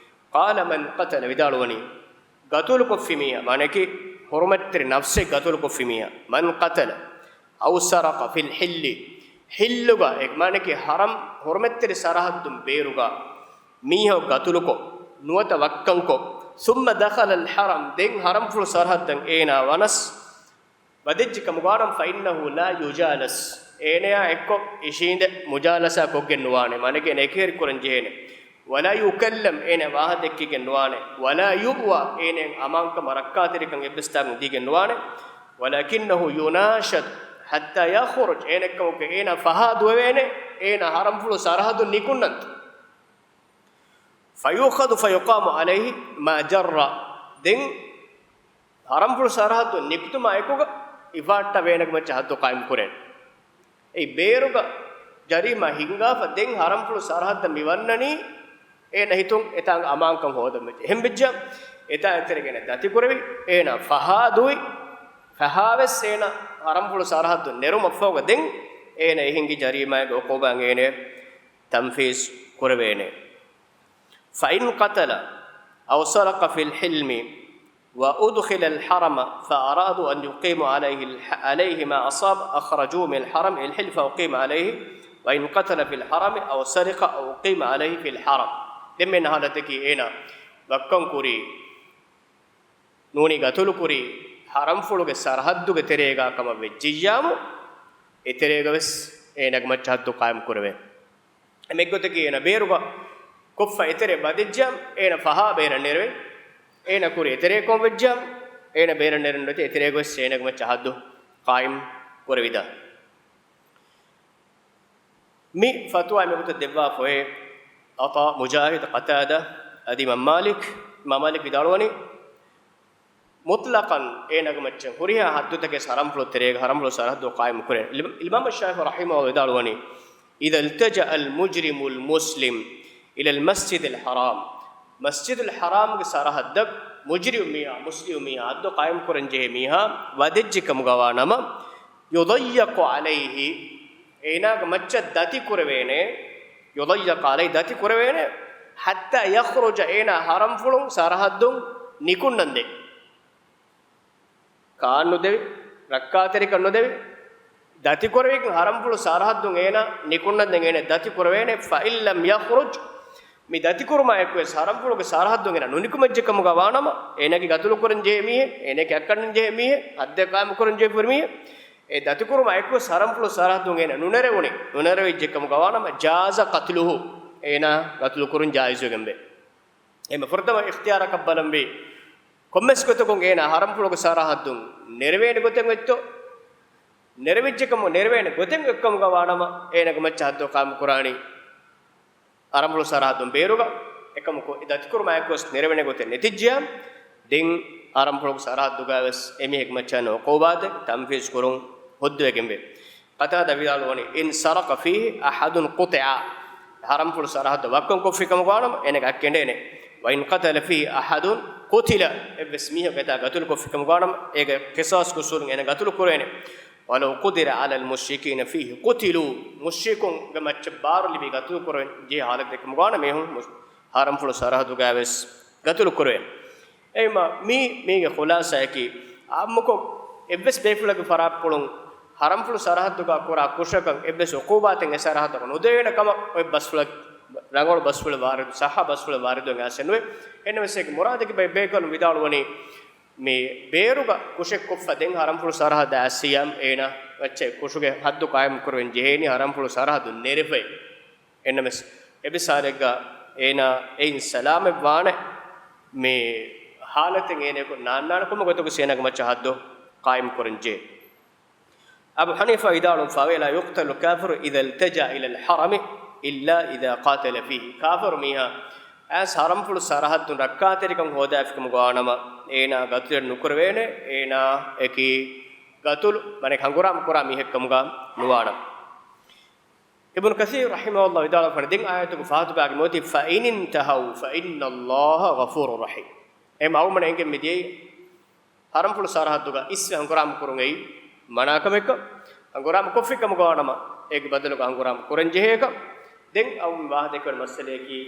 "قال من قتل"، ވިދާޅުވަނީ، ގަތުލުކޮށްފި މީހާ، މާނައަކީ ޙުރުމަތްތެރި ނަފްސެއް ގަތުލުކޮށްފި މީހާ، "من قتل أو سرق في الحل"، ޙިއްލުގަ، އެ މާނައަކީ ޙަރަމް ޙުރުމަތްތެރި ސަރަޙައްދުން ބޭރުގަ މީހަކު ގަތުލުކޮށް، ނުވަތަ ވައްކަންކޮށް، "ثم دخل الحرم"، ދެން ޙަރަމްފުޅު ސަރަޙައްދަށް އޭނާ ވަނަސް، ވަދެއްޖެ ކަމުގާނަމަ، "فإنه لا يجالس"، އޭނަޔާ އެއްކޮށް އިށީނދެ މުޖާލަސާ ކޮށްގެން ނުވާނެ، މާނައަކީ އޭނަ އެކަހެރި ކުރަން ޖެހޭނެ. "ولا يكلم"، އޭނަ ވާހަކަ ދެއްކިގެން ނުވާނެ. "ولا يؤوى"، އޭނަ އަމާންކަމަށް ރައްކާތެރިކަން އެއްވެސް ތާކުން ދީގެން ނުވާނެ. "ولكنه يناشد حتى يخرج"، އޭނަ އެއްކަމަކު އޭނަ ފަހާ ދުވެވޭނެ، އޭނަ ޙަރަމްފުޅު ސަރަޙައްދުން ނިކުންނަންތޯ. "فيؤخذ فيقام عليه ما جر"، ދެން ޙަރަމްފުޅު ސަރަޙައްދުން ނިކުތުމާ އެކުގަ އިފާއްޓާ އޭނަގެ މައްޗަށް ޙައްދު ޤާއިމް ކުރޭނެ. އެއީ ބޭރުގަ ޖަރީމާ ހިންގާފަ ދެން ޙަރަމްފުޅު ސަރަޙައްދަށް މި ވަންނަނީ، އޭނަ ހިތުން އެތާނގަ އަމާންކަން ހޯދަން ވެއްޖެ. އެހެން ވެއްޖެ، އެތާ އެތެރެގެން ދަތިކުރެވި، އޭނަ ފަހާ ދުވި، ފަހާވެސް އޭނަ ޙަރަމްފުޅު ސަރަޙައްދުން ނެރުމަށްފަހުގަ ދެން އޭނަ އެ ހިންގި ޖަރީމާގެ ޢުޤޫބާ އޭނަ ތަންފީޒު ކުރެވޭނެ. "فإن قتل أو سرق في الحلم وأدخل الحرم فأرادوا أن يقيموا عليه الح-، عليه ما أصاب أخرجوه من الحرم إلى الحل فأقيم عليه، وإن قتل في الحرم أو سرق أقيم عليه في الحرم." ދެން މި ހާލަތަކީ އޭނަ ވައްކަން ކުރީ، ނޫނީ ގަތުލު ކުރީ ޙަރަމްފުޅުގެ ސަރަޙައްދުގެ ތެރޭގަ ކަމަށް ވެއްޖިއްޔާމު، އެތެރޭގަވެސް އޭނަގެ މައްޗަށް ޙައްދު ޤާއިމް ކުރެވޭ. އެމެއްގޮތަކީ އޭނަ ބޭރުގަ ކޮށްފަ އެތެރެ ވަދެއްޖާމު، އޭނަ ފަހާ ބޭރަށް ނެރެވޭ. އޭނަ ކުރި އެތެރޭ ކޮން ވެއްޖާމު، އޭނަ ބޭރަށް ނެރެން ނުވަތަ އެތެރޭގަވެސް އޭނަގެ މައްޗަށް ޙައްދު ޤާއިމް ކުރެވިދާނެ. މި ފަތުވާ މިގޮތަށް ދެއްވާފައި ޢަޠާ، މުޖާހިދު، ޤަތާދާ އަދި އިމާމް މާލިކް، އިމާމް މާލިކް ވިދާޅުވަނީ، މުޠްލަޤަން އޭނަގެ މައްޗަށް ހުރިހާ ޙައްދުތަކެއް ޙަރަމްފުޅު ތެރޭގަ، ޙަރަމްފުޅު ސަރަޙައްދު ޤާއިމް ކުރޭ. އިމާމް ޝާފިޢީ ރަޙިމަހުﷲ ވިދާޅުވަނީ، "إذا التجأ المجرم المسلم إلى المسجد الحرام." މަސްޖިދުލް ޙަރާމްގެ ސަރަޙައްދަށް މުޖްރިމު މީހާ، މުސްލިމު މީހާ، ޙައްދު ޤާއިމް ކުރަން ޖެހޭ މީހާ ވަދެއްޖެ ކަމުގަ ވާނަމަ، "يضيق عليه"، އޭނާގެ މައްޗަށް ދަތި ކުރެވޭނެ، "يضيق عليه"، ދަތި ކުރެވޭނެ، "حتى يخرج"، އޭނާ ޙަރަމްފުޅުން ސަރަޙައްދުން ނިކުންނަންދެން. ކާން ނުދެވި، ރައްކާތެރިކަން ނުދެވި، ދަތިކުރެވިގެން ޙަރަމްފުޅު ސަރަޙައްދުން އޭނާ ނިކުންނަންދެން އޭނާ ދަތި ކުރެވޭނެ، "فإن لم يخرج"، މި ދަތިކުރުމާ އެކުވެސް ޙަރަމްފުޅުގެ ސަރަޙައްދުން އޭނާ ނުނިކުމެއްޖެ ކަމުގަ ވާނަމަ، އޭނާގެ ގަތުލު ކުރަން ޖެހޭ މީހެއް، އޭނާގެ އައްކަންނަން ޖެހޭ މީހެއް، ޙައްދެއް ޤާއިމު ކުރަން ޖެހޭ ފުރި މީހެއް، އެ ދަތިކުރުމާ އެކުވެސް ޙަރަމްފުޅު ސަރަޙައްދުން އޭނާ ނުނެރެވުނީ، ނުނެރެވިއްޖެ ކަމުގަ ވާނަމަ، "جاز قتله"، އޭނާ ގަތުލު ކުރުން ޖާއިޒުވެގެންވޭ. އެހެން ފުރަތަމަ އިޚްތިޔާރަކަށް ބަލަންވީ، ކޮންމެސް ގޮތަކުން އޭނާ ޙަރަމްފުޅުގެ ސަރަޙައްދުން ނެރެވޭނެ ގޮތެއް އޮތްތޯ؟ ނެރެވިއްޖެ ކަމު، ނެރެވޭނެ ގޮތެއް އޮތްކަމުގަ ވާނަމަ، އޭނާގެ މައްޗަށް ޙައްދު ޤާއިމު ކުރާނީ ޙަރަމްފުޅު ސަރަޙައްދުން ބޭރުގަ. އެކަމަކު، އެ ދަތިކުރުމާ އެކުވެސް ނެރެވޭނެ ގޮތެއް ނެތިއްޖެޔާ، ދެން ޙަރަމްފުޅުގެ ސަރަޙައްދުގަވެސް އެމީހެއްގެ މައްޗަށް އެންމެ ޢުޤޫބާތެއް ތަންފީޒު ކުރުން ހުއްދަވެގެންވޭ. ޤަތާދާ ވިދާޅުވަނީ، "إن سرق فيه أحد قطع"، ޙަރަމްފުޅު ސަރަޙައްދަށް ވައްކަން ކޮށްފި ކަމުގަ ވާނަމަ، އޭނަގެ އައްކަން ކެނޑޭނެ. "وإن قتل فيه أحد قتل"، އެއްވެސް މީހަކު އެތާ ގަތުލު ކޮށްފި ކަމުގަ ވާނަމަ، އޭގެ ޤިޞާޞް ގޮސްފުޅުން އޭނަ ގަތުލު ކުރޭނެ. "ولو قدر على المشركين فيه قتلوا"، މުޝްރިކުންގެ މައްޗަށް ބާރު ލިބި ގަތުލު ކުރަން ޖެހޭ ޙާލަތެއް ކަމުގަ ވާނަމަ، އެހެން މުޝް-، ޙަރަމްފުޅު ސަރަޙައްދުގަވެސް ގަތުލު ކުރޭ. އެހެންވީމަ މީ، މީގެ ޚުލާޞާއަކީ، އާއްމުކޮށް އެއްވެސް ބޭފުޅެއްގެ ފަރާތްޕުޅުން ޙަރަމްފުޅު ސަރަޙައްދުގަ ކުރާ ކުށަކަށް އެއްވެސް ޢުޤޫބާތެއް އެ ސަރަޙައްދަކު ނުދެވޭނެ ކަމަށް އޮތް ބަސްފުޅެއް، ރަނގަޅު ބަސްފުޅެއް ވާރިދު، ޞައްޙަ ބަސްފުޅެއް ވާރިދުވެގެން އައިސެއް ނުވޭ. އެހެންނަމަވެސް އޭގެ މުރާދަކީ ބައެއް ބޭކަލުން ވިދާޅުވަނީ، މި ބޭރުގަ ކުށެއް ކޮށްފަ ދެން ޙަރަމްފުޅު ސަރަޙައްދަށް އައިސްއިއްޔާ، އޭނާ މައްޗަށް ކުށުގެ ޙައްދު ޤާއިމު ކުރެވެން ޖެހޭނީ ޙަރަމްފުޅު ސަރަޙައްދު ނެރެފައި. އެހެންނަމަވެސް، އެ މިސާލެއްގަ އޭނާ އެއިން ސަލާމަތް ވާނެ، މި ޙާލަތެއް އޭނައަކު ނާންނާނެ ކޮންމެ ގޮތަކުވެސް އޭނާގެ މައްޗަށް ޙައްދު ޤާއިމު ކުރަން ޖެހޭ. އަބޫ ޙަނީފާ ވިދާޅުވެފައިވޭ، "لا يقتل الكافر إذا التجأ إلى الحرم إلا إذا قاتل فيه." ކާފަރު މީހާ އައިސް ޙަރަމްފުޅު ސަރަޙައްދުން ރައްކާތެރިކަން ހޯދާފި ކަމުގަ ވާނަމަ، އޭނާ ގަތުލެއް ނުކުރެވޭނެ، އޭނާއަކީ ގަތުލު، މާނައަކީ ހަނގުރާމަ ކުރާ މީހެއް ކަމުގަ ނުވާނަމަ. އިބްނު ކަސީރު ރަޙިމަހުﷲ ވިދާޅުވަނީ، ދެން އާޔަތުގެ ފާތުބާގެ މިއޮތީ، "فإن انتهوا فإن الله غفور رحيم." އެ މައުމަނަ އެނގެން މިދިޔައީ، ޙަރަމްފުޅު ސަރަޙައްދުގަ އިސްވެ ހަނގުރާމަ ކުރުން އެއީ މަނާކަމެއްކަން. ހަނގުރާމަ ކޮށްފި ކަމުގަ ވާނަމަ، އޭގެ ބަދަލުގަ ހަނގުރާމަ ކުރަން ޖެހޭކަން. ދެން އަޅުގަނޑު ވާހަކަ ދެއްކެވޭ މައްސަލައަކީ،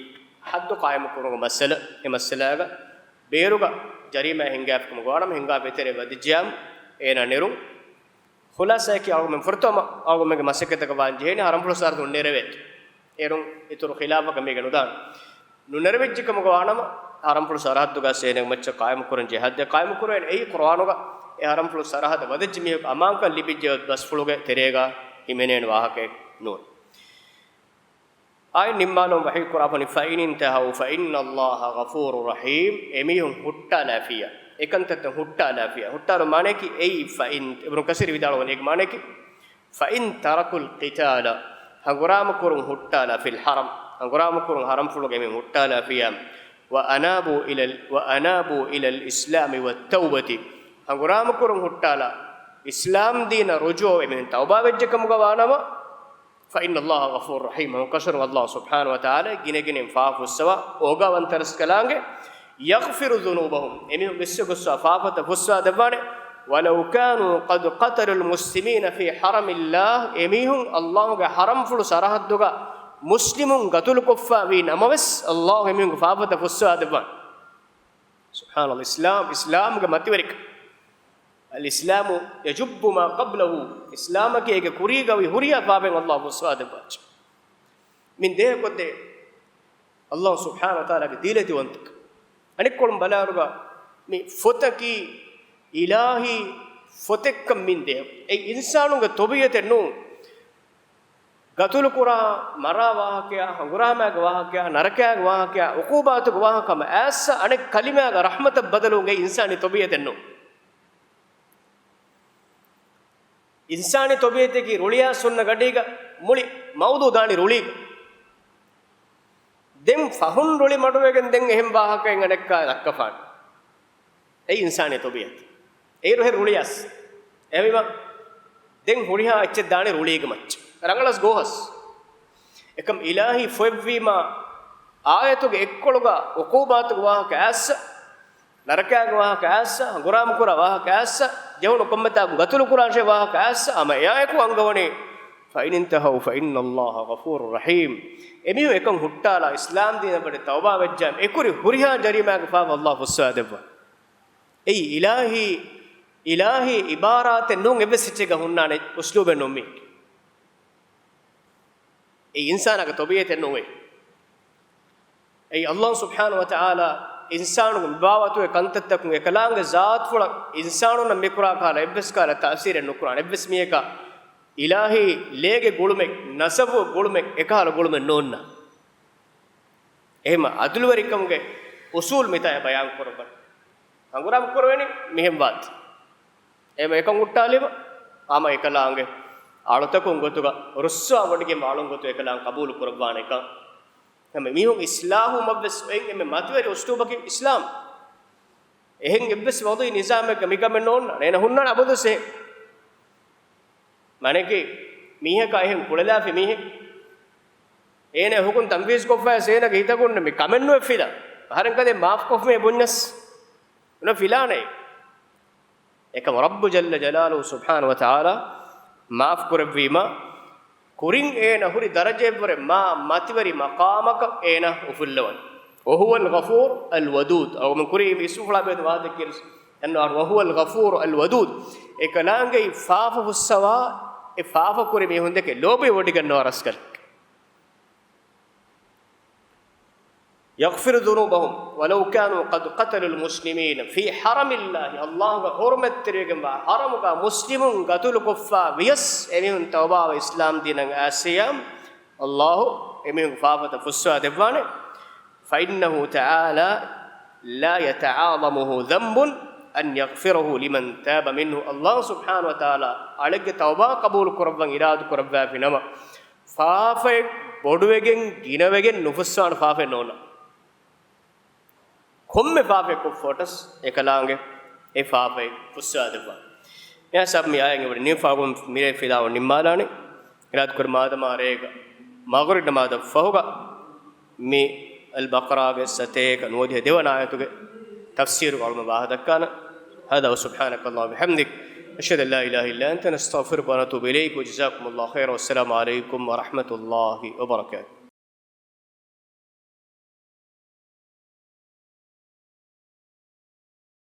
ޙައްދު ޤާއިމު ކުރުމުގެ މައްސަލަ. އެ މައްސަލާގަ ބޭރުގަ ޖަރީމާ ހިންގާފި ކަމުގަ ވާނަމަ، ހިންގާފަ އެތެރޭ ވަދެއްޖިޔާމު އޭނާ ނެރުން. ޚުލާޞާއަކީ އަޅުގަނޑުމެން ފުރަތަމަ އަޅުގަނޑުމެންގެ މަސައްކަތަކަށް ވާން ޖެހޭނީ ޙަރަމްފުޅު ސަރަޙައްދު ނުނެރެވޭތޯ. އޭރުން އިތުރު ޚިލާފަކަށް މީގަ ނުދާން. ނުނެރެވިއްޖެ ކަމުގަ ވާނަމަ، ޙަރަމްފުޅު ސަރަޙައްދުގަ އޭނާގެ މައްޗަށް ޤާއިމު ކުރަން ޖެހޭ ޙައްދެއް ޤާއިމު ކުރެވޭނެ. އެއީ ޤުރުއާނުގަ އެ ޙަރަމްފުޅު ސަރަޙައްދަށް ވަދެއްޖެ މީހަކު އަމާންކަން ލިބިއްޖެ ބަސްފުޅުގެ ތެރޭގަ ހިމެނޭނެ ވާހަކައެއް ނޫން. އާޔަތް ނިންމާލުން ވަޙީ ކުރާފަ، فَإِنِ انْتَهَوْا فَإِنَّ اللَّهَ غَفُورٌ رَحِيمٌ. އެމީހުން ހުއްޓާލާފިއްޔާ، އެކަންތައްތައް ހުއްޓާލާފިއްޔާ. ހުއްޓާލުން މާނައަކީ އެއީ، ފައިން، އިބްނު ކަސީރު ވިދާޅުވަނީ އޭގެ މާނައަކީ، فَإِنْ تَرَكُوا الْقِتَالَ، ހަނގުރާމަ ކުރުން ހުއްޓާލާ، فِي الْحَرَمِ، ހަނގުރާމަ ކުރުން ޙަރަމްފުޅުގަ އެމީހުން ހުއްޓާލާފިއްޔާ، وَأَنَابُوا إِلَى ال-، وَأَنَابُوا إِلَى الْإِسْلَامِ وَالتَّوْبَةِ، ހަނގުރާމަ ކުރުން ހުއްޓާލާ، އިސްލާމް ދީނަށް ރުޖޫޢަވެ އެމީހުން ތައުބާވެއްޖެ ކަމުގަ ވާނަމަ، فَإِنَّ اللَّهَ غَفُورٌ رَحِيمٌ. ހަމަކަށަވަރުން ﷲ ސުބްޙާނަހޫ ވަތަޢާލާ ގިނަގިނައިން ފާފަ ފުއްސަވާ އޯގާވަންތަ ރަސްކަލާނގެ. يَغْفِرُ ذُنُوبَهُمْ، އެމީހުން ވެސް ގޮސްވާ ފާފަތައް ފުއްސަވާ ދެއްވާނެ. وَلَوْ كَانُوا قَدْ قَتَلُوا الْمُسْلِمِينَ فِي حَرَمِ اللَّهِ، އެމީހުން ﷲގެ ޙަރަމްފުޅު ސަރަޙައްދުގަ މުސްލިމުން ގަތުލުކޮށްފަ ވީ ނަމަވެސް، ﷲ އެމީހުންގެ ފާފަތައް ފުއްސަވާ ދެއްވާނެ. ސުބްޙާނަﷲ، އިސްލާމް، އިސްލާމްގެ މަތިވެރިކަން. الْإِسْلَامُ يَجُبُّ مَا قَبْلَهُ، އިސްލާމަކީ އޭގެ ކުރީގަ ހުރިހާ ފާފައިން ﷲ ފުއްސަވާ ދެއްވާ އެއްޗެއް. މިން ދޭހަކޮށްދޭ ﷲ ސުބްޙާނަހޫ ވަތަޢާލާގެ ދީލަތިވަންތަކަން. އަނެއްކޮޅުން ބަލާއިރުގަ މި ފޮތަކީ އިލާހީ ފޮތެއްކަން މިން ދޭހަކޮށް. އެއީ އިންސާނުންގެ ޠަބީޢަތެއް ނޫން. ގަތުލުކުރާ، މަރާ ވާހަކަޔާ، ހަނގުރާމާގެ ވާހަކަޔާ، ނަރަކަޔާގެ ވާހަކަޔާ، ޢުޤޫބާތުގެ ވާހަކަ ހަމަ އައިއްސަ އަނެއް ކަލިމާގަ ރަޙްމަތަށް ބަދަލުވުން އެއީ އިންސާނީ ޠަބީޢަތެއް ނޫން. އިންސާނީ ޠަބީޢަތަކީ ރުޅިއާ ސުންނަ ގަޑީގަ މުޅި މައުޟޫޢު ދާނީ ރުޅީގަ. ދެން ފަހުން ރުޅި މަޑުވެގެން ދެން އެހެން ވާހަކައެއް އަނެއްކާ ދައްކަފާނެ. އެއީ އިންސާނީ ޠަބީޢަތު. އޭރު ހެ ރުޅިއަސް. އެހެންވީމަ ދެން ހުރިހާ އެއްޗެއް ދާނީ ރުޅީގެ މައްޗަށް. ރަނގަޅަސް ގޯހަސް. އެކަމް އިލާހީ ފޮތްވީމަ އާޔަތުގެ އެއްކޮޅުގަ ޢުޤޫބާތުގެ ވާހަކަ އައިއްސަ، ނަރަކާގެ ވާހަކަ އައިއްސަ، ހަނގުރާމަ ކުރާ ވާހަކަ އައިއްސަ، ޖެހުނު ކޮންމެތާކު ގަތުލު ކުރާށޭ ވާހަކަ އައިއްސަ، ހަމަ އެއާއެކު އަންގަވަނީ، فَإِنِ انْتَهَوْا فَإِنَّ اللَّهَ غَفُورٌ رَحِيمٌ. އެމީހުން އެކަން ހުއްޓާލާ، އިސްލާމް ދީނަށް ވަނީ ތައުބާ ވެއްޖާމަ، އެކުރި ހުރިހާ ޖަރީމާގެ ފާފަ ﷲ ފުއްސަވާ ދެއްވާ. އެއީ އިލާހީ، އިލާހީ ޢިބާރާތެއް ނޫން، އެއްވެސް އެއްޗެއްގަ ހުންނާނެ އުސްލޫބެއް ނޫން މީ. އެއީ އިންސާނާގެ ޠަބީޢަތެއް ނޫން އެއީ. އެއީ ﷲ ސުބްޙާނަހޫ ވަތަޢާލާ އިންސާނުގެ މި ބާވަތުގެ ކަންތައްތަކުން އެކަލާނގެ ޒާތުފުޅަށް އިންސާނުންނަށް މިކުރާ ކަހަލަ އެއްވެސް ކަހަލަ ތައުސީރެއް ނުކުރާނެ. އެއްވެސް މީހަކަށް އިލާހީ ލޭގެ ގުޅުމެއް، ނަސަބުގެ ގުޅުމެއް، އެކަހަލަ ގުޅުމެއް ނޯންނާނެ. އެހެންމަ ޢަދުލުވެރިކަމުގެ އުޞޫލު މިތާ ބަޔާން ކުރައްވަން. ހަނގުރާމަ ކުރެވެނީ މިހެން ވާތީ. އެހެންމަ އެކަން ހުއްޓާލީމަ، ހަމަ އެކަލާނގެ އަޅުތަކުން ގޮތުގަ ރުއްސާވޮޑިގެން ވާޅުން ގޮތު އެކަލާނގެ ޤަބޫލު ކުރައްވާނެކަން. ހަމަ މީހުން އިޞްލާޙުވުމަށްވެސް އޮތް އެންމެ މަތިވެރި އުސްލޫބަކީ އިސްލާމް. އެހެން އެއްވެސް ވަޟުޢީ ނިޒާމެއްގަ މިކަމެއް ނޯންނާނެ. އޭނަ ހުންނާނެ އަބަދުވެސް އެހެން. މާނައަކީ މީހަކާ އެހެން ކުޅެލާފި މީހެއް. އޭނަ ހުކުން ތަންފީޒުކޮށްފައިސް އޭނަގެ ހިތަކުން މި ކަމެއްނުވެ ފިލާ. އަހަރެން ކަލޭ މާފްކޮށްފިމޭ ބުންޏަސް ނުފިލާނެ. އެކަމަ ރައްބު ޖައްލަ ޖަލާލުހު ސުބްޙާނަހޫ ވަތަޢާލާ މާފް ކުރެއްވީމަ، ކުރިން އޭނަ ހުރި ދަރަޖައެއްވުރެ މާ މަތިވެރި މަޤާމަކަށް އޭނަ އުފުއްލަވަން. وَهُوَ الْغَفُورُ الْوَدُودُ. އަޅުގަނޑު ކުރީ މި އިސްމުފުޅާ ބެހޭ ވާހަކަ ކިޔަން އަންނަ، وَهُوَ الْغَفُورُ الْوَدُودُ. އެކަލާނގެ ފާފަ ފުއްސަވާ، އެ ފާފަ ކުރި މީހުންދެކެ ލޯބިވޮޑިގަންނަވާ ރަސްކަލެއް. يَغْفِرُ ذُنُوبَهُمْ وَلَوْ كَانُوا قَدْ قَتَلُوا الْمُسْلِمِينَ فِي حَرَمِ اللَّهِ. ﷲގެ ޙުރުމަތްތެރިވެގެންވާ ޙަރަމުގަ މުސްލިމުން ގަތުލުކޮށްފަ ވިޔަސް، އެމީހުން ތައުބާވެ އިސްލާމް ދީނަށް އައިސްޔާ، ﷲ އެމީހުންގެ ފާފަތައް ފުއްސަވާ ދެއްވާނެ. فَإِنَّهُ تَعَالَى لَا يَتَعَاظَمُهُ ذَنْبٌ أَنْ يَغْفِرَهُ لِمَنْ تَابَ مِنْهُ. ﷲ ސުބްޙާނަހޫ ވަތަޢާލާ އަޅެއްގެ ތައުބާ ޤަބޫލު ކުރައްވަން އިރާދަ ކުރައްވާފި ނަމަ، ފާފައެއް ބޮޑުވެގެން ގިނަވެގެން ނުފުއްސާނެ ފާފައެއް ނޯންނާނެ. ކޮންމެ ފާފައެއް ކޮށްފަ ހުއްޓަސް އެކަލާނގެ އެ ފާފައެއް ފުއްސަވާ ދެއްވާނެ. އެހާ ސަބަބުން މި އާޔަތް އެބަ ނިމިފަ މިރޭ ފިލާވަ ނިންމާލާނެ. އިރާދަކުރި މާދަމާ ރޭގަ މަޣްރިބް ނަމާދަށް ފަހުގަ މި އަލްބަޤަރާގެ ސަތޭކަ ނުވަދިހަ ދެވަނަ އާޔަތުގެ ތަފްސީރުގަ އަޅުމެން ވާހަކަ ދައްކާނަން. هذا وسبحانك اللهم وبحمدك، أشهد أن لا إله إلا أنت، نستغفرك ونتوب إليك، وجزاكم الله خيرا، والسلام عليكم ورحمة الله وبركاته.